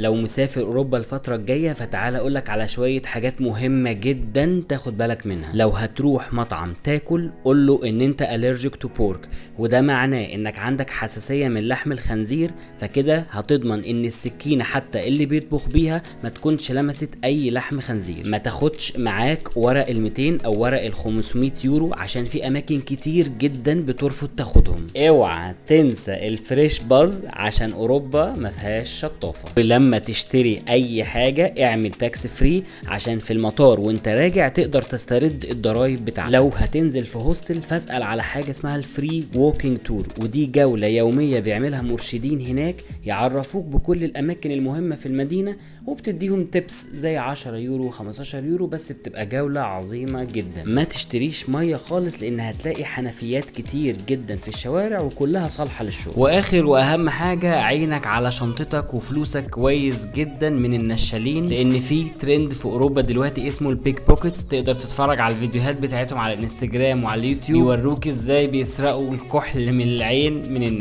لو مسافر اوروبا الفترة الجاية فتعالى اقولك على شوية حاجات مهمة جدا تاخد بالك منها. لو هتروح مطعم تاكل قوله ان انت allergic to pork، وده معناه انك عندك حساسية من لحم الخنزير، فكده هتضمن ان السكينة حتى اللي بيطبخ بيها ما تكونش لمست اي لحم خنزير. ما تاخدش معاك ورق ال 200 او ورق ال 500 يورو عشان في اماكن كتير جدا بترفض تاخدهم. اوعى تنسى ال fresh باز عشان اوروبا ما فيهاش شطافة. ولما تشتري اي حاجة اعمل tax free عشان في المطار وانت راجع تقدر تسترد الضرايب بتاعتك. لو هتنزل في hostel فاسأل على حاجة اسمها ال free walking tour، ودي جولة يومية بيعملها مرشدين هناك يعرفوك بكل الاماكن المهمة في المدينة، وبتديهم tips زي 10 يورو 15 يورو، بس بتبقى جولة عظيمة جدا. ما تشتريش مية خالص لان هتلاقي حنفيات كتير جدا في الشوارع وكلها صالحة للشرب. واخر واهم حاجة، عينك على شنطتك وفلوسك كويس جدا من النشالين، لان في ترند في اوروبا دلوقتي اسمه ال pickpockets. تقدر تتفرج على الفيديوهات بتاعتهم على الانستجرام وعلى اليوتيوب، يوروك ازاي بيسرقوا الكحل من العين من الناس.